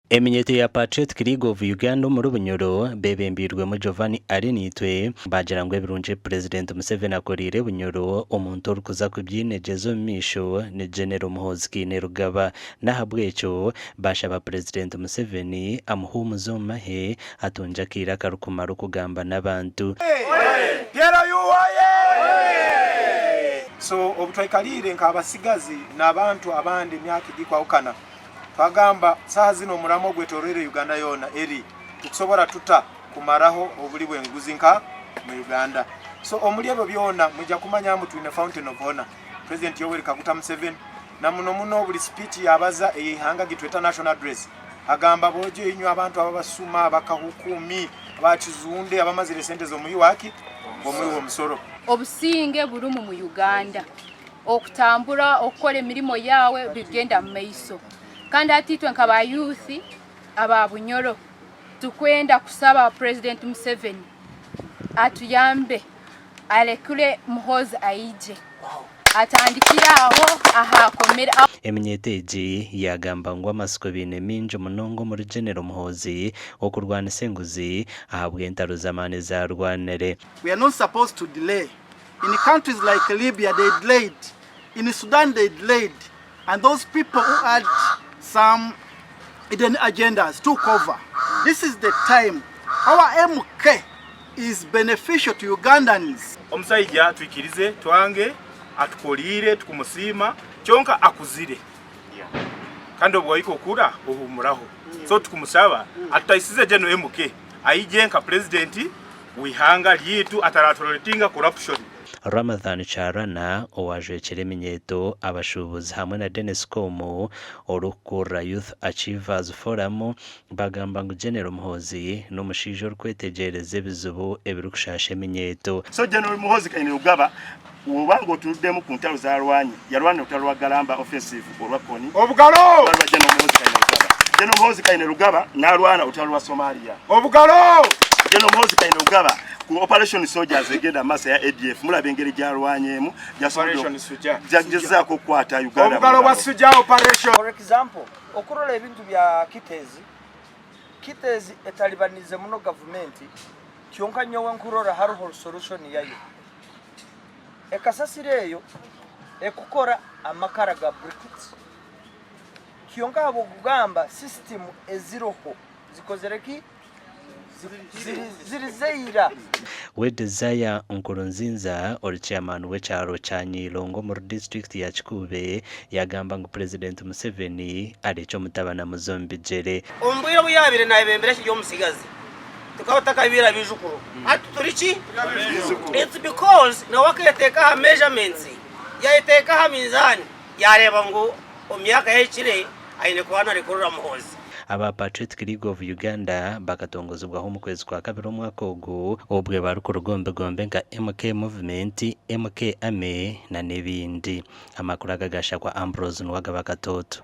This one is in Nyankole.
Eminyeeto ya Patriotic League of Uganda omuri Bunyoro bebembeirwemu Giovanni Arinaitwe baagira ngu ebirungi ebi Purezidenti Museveni akoreire Bunyoro omuntu orikuza kubyinegyeza omu maisho ni Genero Muhoozi Kainerugaba. N'ahabw'ekyo baashaba Purezidenti Museveni amuhuumuze omu mahe atungye akaire akarikumara okugamba n'abantu. So obu twaikaliire nk'abasigazi n'abantu abandi emyaka egikwahukana, twagamba saaha zinu omuramo ogwetoroire Uganda yoona eri tukusobora tuta kumaraho obuli bw'enguzi nka mu Uganda. So omuli ebyo byona mwija kumanya ngu twine fountain of honor, President Yoweri Kaguta Museveni, na muno muno buli speech yabaza ey'eihanga gitweta national address agamba boojo inywe abantu ababasuma, abakahukuumi, abakizunde, abamazire esente z'omuhi waki? Omuhi w'omusoro. Obusinge burimu mu Uganda. Okutambura, okukora emirimo yaawe bigenda mu maiso. Kandi hati itwe nka ba youth aba Bunyoro tukwenda kusaba President Museveni atuyambe arekure Muhoozi aije atandikire aho ahakomire. Eminyeeto egi yaagamba ngu amatsiko baine maingi munonga omuri Genero Muhoozi okurwanisa enguzi ahabw'entaro z'amaani ezi arwanire. We are not supposed to delay. In countries like Libya they delayed, in Sudan they delayed and those people who had some hidden agendas took over. This is the time our MK is beneficial to Ugandans. Omusaija twikirize twange atukoriire tukumusiima kyonka akuzire kandi obu wahika okura ohumuraho so tukumusaba atutaisize General MK aije nka president w'eihanga ryaitu ataratoleratinga corruption. Ramadhan Kyarana owajwekyera eminyeeto, abashuubuzi hamwe na Denis Komu orikukurira Youth Achievers Forum bagamba ngu General Muhoozi n'omushaija orikwetegyereza ebizibu ebirikushaasha eminyeeto. So General Muhoozi Kainerugaba woba nga otunuddemu ku ntalo zalwanye, yalwana olutalo lwa Galamba offensive olwa Kony, Obugalo! Olwa General Muhoozi Kainerugaba. General Muhoozi Kainerugaba n'alwana olutalo lwa Somalia. Obugalo! General Muhoozi Kainerugaba ku Operation Soldiers egenda mu maaso eya ADF mulaba engeri gyalwanyemu, Operation Suja. gyagezaako okukwata Uganda mu Obugalo bwa ngalo. Suja Operation. For example, okurora ebintu bya Kiteezi, Kiteezi etalibanize muno gavumenti kyonka nyowe nkurora haroho solution yayo. Ekasasiro eyo ekukora amakara ga briquettes kyonka ahabw'okugamba system eziroho zikozire ki? Ziri zeira. We Desire Nkurunzinza ori chairman w'ekyaro kya Nyailongo omuri disiturikiti ya Kikuube yagamba ngu Purezidenti Museveni arekye omutabani amuze omu bigyere. Omu bwire obu yaabaire naayebembera akiri omutsigazi, tukaba tutakabaire abaijukuru. Hati turi ki? It's because nawe akeeteeka aha measurements, yayeteeka aha minzaani, yaareeba ngu omu myaka ehikire aine kuba naarekurira Muhoozi. Aba Patriotic League of Uganda bakatongozibwaho omu kwezi kwa kabiri omwaka ogu obwe barikuruga omu bigombe nka MK Movement, MK Army na n'ebindi. Amakuru aga gashakwa Ambrose Nuwagaba Katooto.